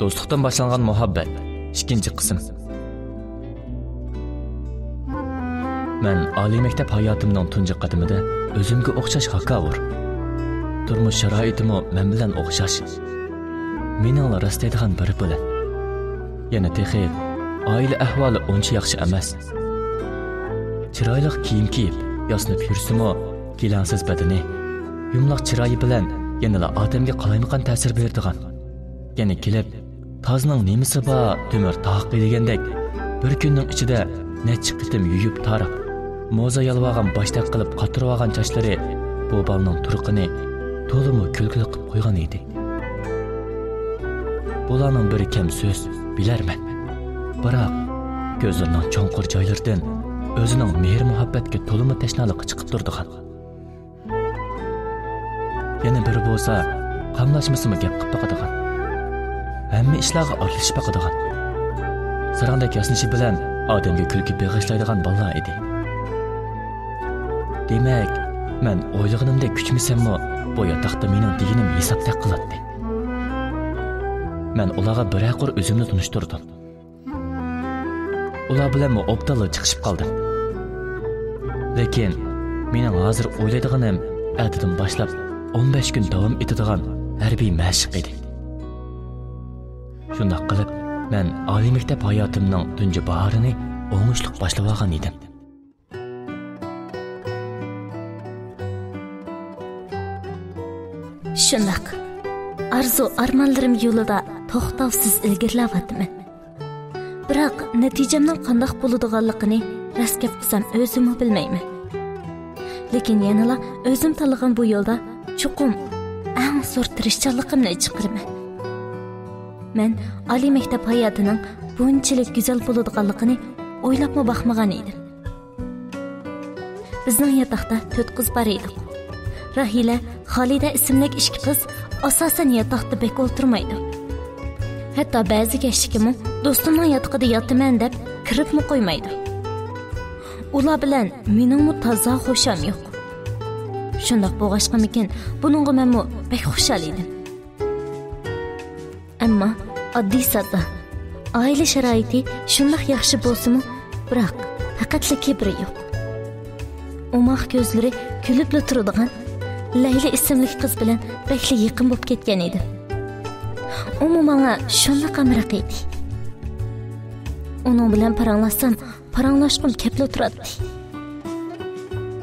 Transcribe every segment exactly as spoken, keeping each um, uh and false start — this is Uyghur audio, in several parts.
دوستلۇقتىن باشلانغان مۇھەببەت، ئىككىنچى قىسىم. مەن ئالىي مەكتەپ ھاياتىمنىڭ تۇنجى قەدىمىدە ئۆزۈمگە ئوخشاش ھاكاۋۇر. تۇرمۇش شارائىتىمۇ مەن بىلەن ئوخشاش. مېنىڭلا راستلايدىغان بىرى بىلەن. يەنە تېخى ئائىلە ئەھۋالى ئۇنچە ياخشى ئەمەس. چىرايلىق كىيىم كىيىپ، ياسىنىپ يۈرسىمۇ، كېلەڭسىز بەدىنى، يۇمىلاق چىرايى بىلەن يەنىلا ئادەمگە قالايمىقان تەسىر بېرىدىغان. يەنە كېلىپ، تازنىڭ نېمىسى بار، تۆمۈر تاغقا دېگەندەك، بىر كۈننىڭ ئىچىدە نەچچە قېتىم يۇيۇپ تاراپ، موزا يالىۋالغان باشتەك قىلىپ قاتۇرۇۋالغان چاچلىرى بۇ بالىنىڭ تۇرقىنى تولىمۇ كۈلكىلىك قىلىپ قويغان ئىدى. بۇلارنىڭ بىرى كەم سۆز، بىلەرمەن. بىراق، كۆزلىرىنىڭ چوڭقۇر جايلىرىدىن ئۆزىنىڭ مېھىر-مۇھەببەتكە تولىمۇ تەشنالىقى چىقىپ تۇرىدىغان. يەنە بىرى بولسا، قاملاشمىسىمۇ گەپ قىلىپ باقىدىغان. ھەممە ئىشلارغا ئارىلىشىپ باقىدىغان. ساراڭدەك ياسىنىشى بىلەن ئادەمگە كۈلكە بېغىشلايدىغان بالىلار ئىدى. دېمەك، مەن ئويلىغىنىمدەك كۈچىمىسەممۇ، بۇ ياتاقتا مېنىڭ دېگىنىم ھېسابتەك قىلاتتى. مەن ئۇلارغا بىرەر قۇر ئۆزۈمنى تونۇشتۇردۇم. ئۇلار بىلەنمۇ ئوبدانلا چىقىشىپ قالدىم. لېكىن مېنىڭ ھازىر ئويلايدىغىنىم ئەتىدىن باشلاپ ئون بەش كۈن داۋام ئېتىدىغان ھەربىي مەشىق ئىدى. شۇنداق قىلىپ، مەن ئالىي مەكتەپ ھاياتىمنىڭ تۇنجى باھارىنى ئوڭۇشلۇق باشلىۋالغان ئىدىم. شۇنداق، ئارزۇ-ئارمانلىرىم يولىدا توختاۋسىز ئىلگىرىلەۋاتىمەن. بىراق، نەتىجەمنىڭ قانداق بولىدىغانلىقىنى راست گەپ قىلسام ئۆزۈممۇ بىلمەيمەن. لېكىن يەنىلا ئۆزۈم تاللىغان بۇ يولدا چوقۇم ئەڭ زور تىرىشچانلىقىمنى چىقىرىمەن. مەن ئالىي مەكتەپ ھاياتىنىڭ بۇنچىلىك گۈزەل بولىدىغانلىقىنى ئويلاپمۇ باقمىغان ئىدىم. بىزنىڭ ياتاقتا تۆت قىز بار ئىدۇق. راھىلە، خالىدە ئىسىملىك ئىككى قىز ئاساسەن ياتاقتا بەك ئولتۇرمايدۇ. ھەتتا بەزى كەچلىكىمۇ دوستۇمنىڭ ياتىقىدا ياتىمەن دەپ كىرىپمۇ قويمايدۇ. ئۇلار بىلەن مېنىڭمۇ تازا خۇشام يوق. شۇنداق بولغاچقىمىكىن، بۇنىڭغا مەنمۇ بەك خۇشال ئىدىم. ئەمما ئاددىي ساددا، ئائىلە شارائىتى شۇنداق ياخشى بولسىمۇ، بىراق پەقەتلا كىبىرى يوق. ئوماق كۆزلىرى كۈلۈپلا تۇرىدىغان لەيلى ئىسىملىك قىز بىلەن بەكلا يېقىن بولۇپ كەتكەن ئىدىم. ئۇمۇ ماڭا شۇنداق ئامراق ئىدى. ئۇنىڭ بىلەن پاراڭلاشسام، پاراڭلاشقۇم كەپلا تۇراتتى.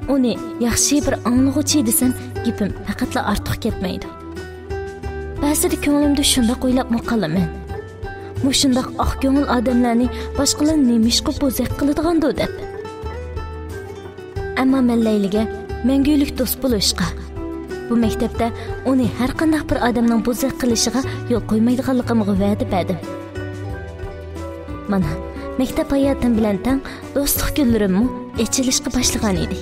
ئۇنى ياخشى بىر ئاڭلىغۇچى دېسەم، گېپىم پەقەتلا ئارتۇق كەتمەيدۇ. بەزىدە كۆڭلۈمدە شۇنداق ئويلاپمۇ قالىمەن، مۇشۇنداق ئاق كۆڭۈل ئادەملەرنى باشقىلار نېمىشقا بوزەك قىلىدىغاندۇ دەپ. ئەمما مەن لەيلىگە مەڭگۈلۈك دوست بولۇشقا، بۇ مەكتەپتە ئۇنى ھەرقانداق بىر ئادەمنىڭ بوزەك قىلىشىغا يول قويمايدىغانلىقىمغا ۋەدە بەردىم. مانا، مەكتەپ ھاياتىم بىلەن تەڭ دوستلۇق گۈللىرىممۇ ئېچىلىشقا باشلىغان ئىدى.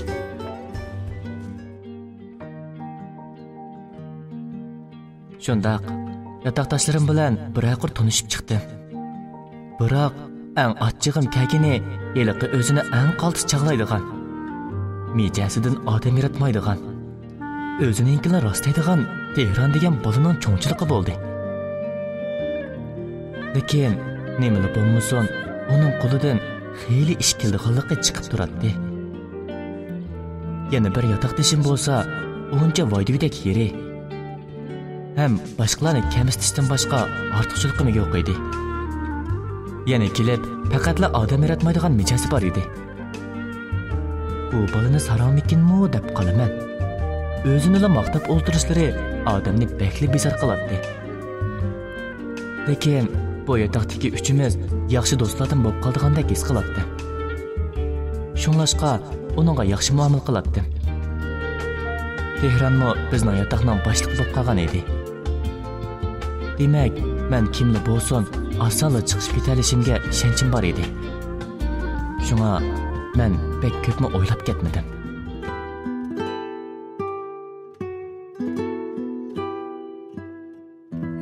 شۇنداق، ياتاقداشلىرىم بىلەن بىرەر قۇر تونۇشۇپ چىقتىم. بىراق، ئەڭ ئاچچىقىم كەلگىنى ھېلىقى ئۆزىنى ئەڭ قالتىس چاغلايدىغان، مىجەزىدىن ئادەم ياراتمايدىغان، ئۆزىنىڭكىلا راستلايدىغان تېھران دېگەن بالىنىڭ چوڭچىلىقى بولدى. لېكىن، نېمىلا بولمىسۇن، ئۇنىڭ قولىدىن خېلى ئىش كېلىدىغانلىقى چىقىپ تۇراتتى. يەنە بىر ياتاقدىشىم بولسا، ئۇنچە ۋايدىگۈدەك يېرى ھەم باشقىلارنى كەمسىتىشتىن باشقا ئارتۇقچىلىقىمۇ يوق ئىدى. يەنە كېلىپ، پەقەتلا ئادەم ياراتمايدىغان مىجەزى بار ئىدى. بۇ بالىنى ساراڭمىكىنمۇ دەپ قالىمەن. ئۆزىنىلا ماختاپ ئولتۇرۇشلىرى ئادەمنى بەكلا بىزار قىلاتتى. لېكىن بۇ ياتاقتىكى ئۈچىمىز ياخشى دوستلاردىن بولۇپ قالىدىغاندەك ھېس قىلاتتىم. شۇڭلاشقا ئۇنىڭغا ياخشى مۇئامىلە قىلاتتىم. تېھرانمۇ بىزنىڭ ياتاقنىڭ باشلىقى بولۇپ قالغان ئىدى. دېمەك، مەن كىملا بولسۇن، ئاسانلا چىقىشىپ كېتەلىشىمگە ئىشەنچىم بار ئىدى. شۇڭا مەن بەك كۆپمۇ ئويلاپ كەتمىدىم.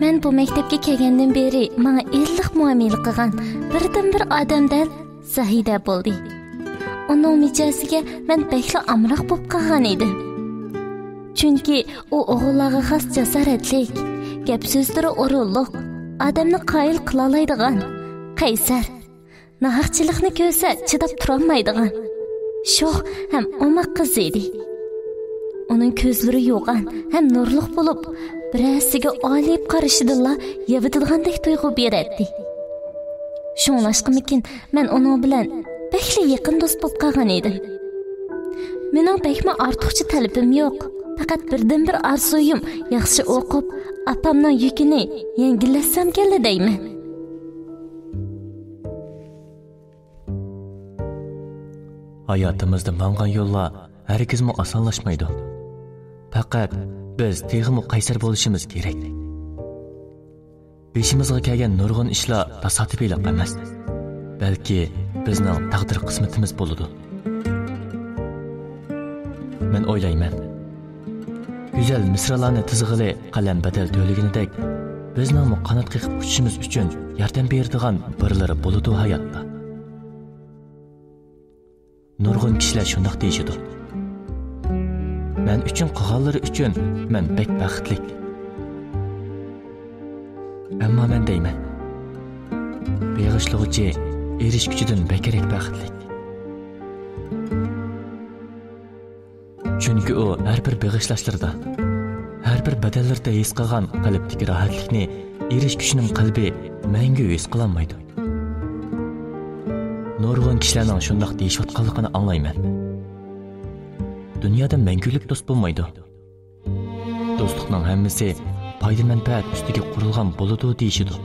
مەن بۇ مەكتەپكە كەلگەندىن بېرى ماڭا ئىللىق مۇئامىلە قىلغان بىردىنبىر ئادەم دەل زاھىدە بولدى. ئۇنىڭ مىجەزىگە مەن بەكلا ئامراق بولۇپ قالغان ئىدىم. چۈنكى ئۇ ئوغۇللارغا خاس جاسارەتلىك، گەپ سۆزلىرى ئورۇنلۇق، ئادەمنى قايىل قىلالايدىغان، قەيسەر، ناھەقچىلىقنى كۆرسە چىداپ تۇرالمايدىغان، شوخ ھەم ئوماق قىز ئىدى. ئۇنىڭ كۆزلىرى يوغان ھەم نۇرلۇق بولۇپ، بىرەرسىگە ئالىيىپ قارىشىدىنلا يەۋېتىدىغاندەك تۇيغۇ بېرەتتى. شۇڭلاشقىمىكىن، مەن ئۇنىڭ بىلەن بەكلا يېقىن دوست بولۇپ قالغان ئىدىم. مېنىڭ بەكمۇ ئارتۇقچە تەلىپىم يوق. پەقەت بىردىنبىر ئارزۇيۇم ياخشى ئوقۇپ، ئاپامنىڭ يۈكىنى يەڭگىللەتسەمكەنلا دەيمەن. ھاياتىمىزدا ماڭغان يوللار ھەرگىزمۇ ئاسانلاشمايدۇ. پەقەت بىز تېخىمۇ قەيسەر بولۇشىمىز كېرەك. بېشىمىزغا كەلگەن نۇرغۇن ئىشلار تاسادىپىيلىق ئەمەس، بەلكى بىزنىڭ تەقدىر قىسمىتىمىز بولىدۇ. مەن ئويلايمەن، گۈزەل مىسرالارنى تىزغىلى قەلەم بەدەل تۆلىگىنىدەك، بىزنىڭمۇ قانات قېقىپ ئۇچۇشىمىز ئۈچۈن ياردەم بېرىدىغان بىرلىرى بولىدۇ ھاياتتا. نۇرغۇن كىشىلەر شۇنداق دېيىشىدۇ. مەن ئۈچۈن قىلغانلىرى ئۈچۈن مەن بەك بەختلىك. ئەمما مەن دەيمەن، بېغىشلىغۇچى ئېرىشكۈچىدىن بەكرەك بەختلىك. چۈنكى ئۇ ھەر بىر بېغىشلاشلىرىدا، ھەر بىر بەدەللىرىدە ھېس قىلغان قەلبتىكى راھەتلىكنى ئېرىشكۈچىنىڭ قەلبى مەڭگۈ ھېس قىلالمايدۇ. نۇرغۇن كىشىلەرنىڭ شۇنداق دېيىشىۋاتقانلىقىنى ئاڭلايمەن. دۇنيادا مەڭگۈلۈك دوست بولمايدۇ. دوستلۇقنىڭ ھەممىسى پايدا-مەنپەئەت ئۈستىگە قۇرۇلغان بولىدۇ دېيىشىدۇ.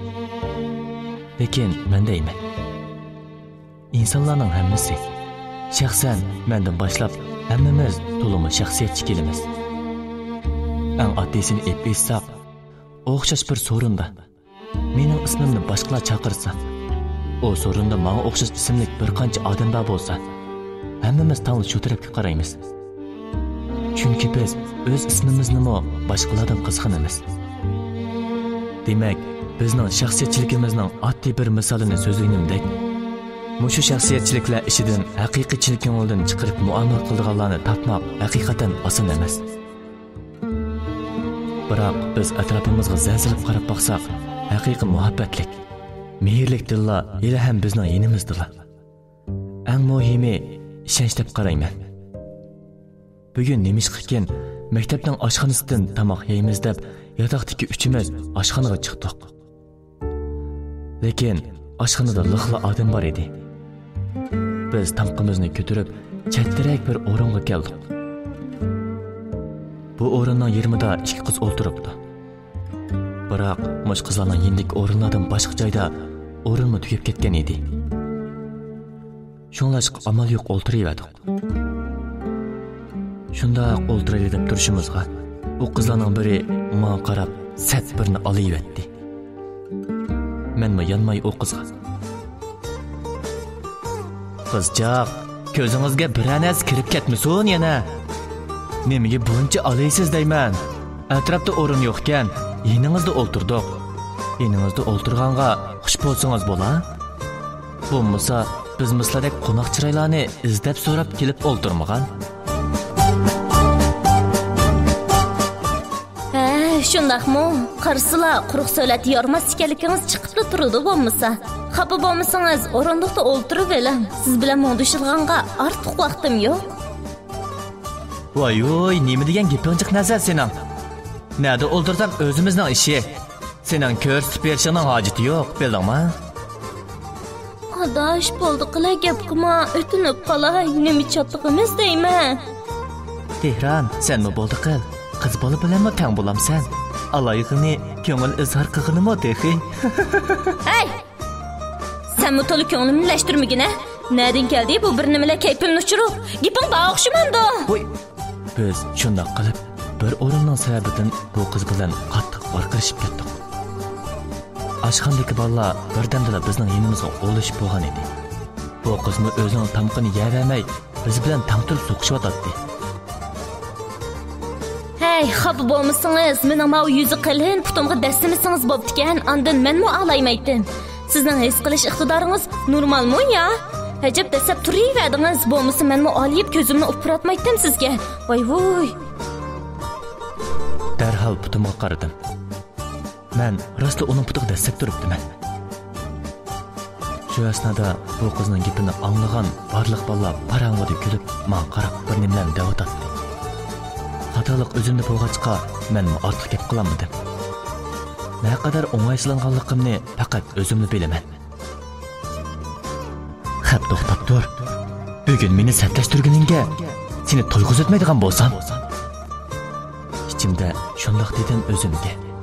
لېكىن مەن دەيمەن، ئىنسانلارنىڭ ھەممىسى، شەخسەن مەندىن باشلاپ ھەممىمىز تولىمۇ شەخسىيەتچى كېلىمىز. ئەڭ ئاددىيسىنى ئېلىپ ئېيتساق، ئوخشاش بىر سورۇندا مېنىڭ ئىسمىمنى باشقىلار چاقىرسا، ئۇ سورۇندا ماڭا ئوخشاش ئىسىملىك بىر قانچە ئادەم بار بولسا، ھەممىمىز تەڭلا شۇ تەرەپكە قارايمىز. چۈنكى بىز ئۆز ئىسمىمىزنىمۇ باشقىلاردىن قىزغىنىمىز. دېمەك، بىزنىڭ شەخسىيەتچىلىكىمىزنىڭ ئاددىي بىر مىسالىنى سۆزلىگىنىمدەك، مۇشۇ شەخسىيەتچىلىكلەر ئىچىدىن ھەقىقىي چىن كۆڭۈلدىن چىقىرىپ مۇئامىلە قىلىدىغانلارنى تاپماق ھەقىقەتەن ئاسان ئەمەس. بىراق بىز ئەتراپىمىزغا زەن سېلىپ قاراپ باقساق، ھەقىقىي مۇھەببەتلىك، مېھىرلىك دىللار ھېلىھەم بىزنىڭ يېنىمىزدىلا. ئەڭ مۇھىمى، ئىشەنچ دەپ قارايمەن. بۈگۈن نېمىشقىكىن مەكتەپنىڭ ئاشخانىسىدىن تاماق يەيمىز دەپ، ياتاقتىكى ئۈچىمىز ئاشخانىغا چىقتۇق. لېكىن ئاشخانىدا لىقلا ئادەم بار ئىدى. بىز تامىقىمىزنى كۆتۈرۈپ، چەتتىرەك بىر ئورۇنغا كەلدۇق. بۇ ئورۇننىڭ يېرىمىدا ئىككى قىز ئولتۇرۇپتۇ. بىراق مۇشۇ قىزلارنىڭ يېنىدىكى ئورۇنلاردىن باشقا جايدا ئورۇنمۇ تۈگەپ كەتكەن ئىدى. شۇڭلاشقا ئامال يوق ئولتۇرۇۋەردۇق. شۇنداق ئولتۇرايلى دەپ تۇرۇشىمىزغا، ئۇ قىزلارنىڭ بىرى ماڭا قاراپ سەت بىرنى ئالىۋەتتى. مەنمۇ يانماي ئۇ قىزغا، «قىزچاق، كۆزىڭىزگە بىرەر نەرسە كىرىپ كەتمىسۇن يەنە. نېمىگە بۇنچە ئالىيسىز دەيمەن؟ ئەتراپتا ئورۇن يوقكەن، يېنىڭىزدا ئولتۇردۇق. يېنىڭىزدا ئولتۇرغانغا خۇش بولسىڭىز بولا. بولمىسا، بىز مۇسلادەك قوناق چىرايلارنى ئىزدەپ سوراپ كېلىپ ئولتۇرمىغان.» ھە، شۇنداقمۇ؟ قارىسىلا، قۇرۇق سۆلەتتە يارىماس ئىكەنلىكىڭىز چىقىپلا تۇرىدۇ بولمىسا. خاپا بولمىسىڭىز، ئورۇندۇقتا ئولتۇرۇۋېلىڭ. سىز بىلەن مۇڭدىشىدىغانغا ئارتۇق ۋاقتىم يوق. ۋاي ۋۇي، نېمە دېگەن گېپىڭ جىق نەزەر سېنىڭ؟ نەدە ئولتۇرسام ئۆزىمىزنىڭ ئىشى. سېنىڭ كۆرسىتىپ بېرىشىڭنىڭ ھاجىتى يوق، بىلدىڭما؟ ئاداش، بولدى قىلە، گەپ قىلما، ئۆتۈنۈپ قالاي، نېمە چاتىقىمىز دەيمەن. تېھران، سەنمۇ بولدى قىل، قىز بالا بىلەنمۇ تەڭ بولامسەن؟ ئالايغىنى، كۆڭۈل ئىزھار قىلغىنىمۇ تېخى. ھەي! سەنمۇ تولا كۆڭلۈمنى لەشتۈرمىگىنە. نەدىن كەلدى بۇ بىر نېمىلەر كەيپىمنى ئۇچۇرۇپ؟ گېپىڭ بار ئوخشىمامدۇ؟ ۋوي! بىز شۇنداق قىلىپ، بىر ئورۇننىڭ سەۋەبىدىن بۇ قىز بىلەن قاتتىق ۋارقىرىشىپ كەتتۇق. ئاشخانىدىكى بالىلار بىردەمدىلا بىزنىڭ يېنىمىزغا ئولىشىپ بولغان ئىدى. بۇ قىزمۇ ئۆزىنىڭ تامىقىنى يەۋەرمەي، بىز بىلەن تەڭ تۇرۇپ سوقۇشۇۋاتاتتى. ھەي، خاپا بولمىسىڭىز، مېنىڭ ماۋۇ يۈزى قېلىن پۇتۇمغا دەسسىمىسىڭىز بوپتىكەن، ئاندىن مەنمۇ ئالايمايتتىم. سىزنىڭ ھېس قىلىش ئىقتىدارىڭىز نورمالمۇ يا؟ ئەجەب دەسسەپ تۇرۇۋەردىڭىز، بولمىسا مەنمۇ ئالىيىپ كۆزۈمنى ئۇپراتمايتتىم سىزگە. ۋاي ۋۇي. دەرھال پۇتۇمغا قارىدىم. مەن راستلا ئۇنىڭ پۇتىغا دەسسەپ تۇرۇپتىمەن. شۇ ئەسنادا بۇ قىزنىڭ گېپىنى ئاڭلىغان بارلىق بالىلار پاراڭلىدا كۈلۈپ، ماڭا قاراپ بىر نېمىلەرنى دەۋاتاتتى. خاتالىق ئۆزۈمدە بولغاچقا، مەنمۇ ئارتۇق گەپ قىلالمىدىم. نەقەدەر ئوڭايسىزلانغانلىقىمنى پەقەت ئۆزۈملا بىلىمەن. خەپ، توختاپ تۇر. بۈگۈن مېنى سەتلەشتۈرگىنىڭگە سېنى تويغۇزۇۋەتمەيدىغان بولسام. ئىچىمدە شۇنداق دېدىم ئۆزۈمگە.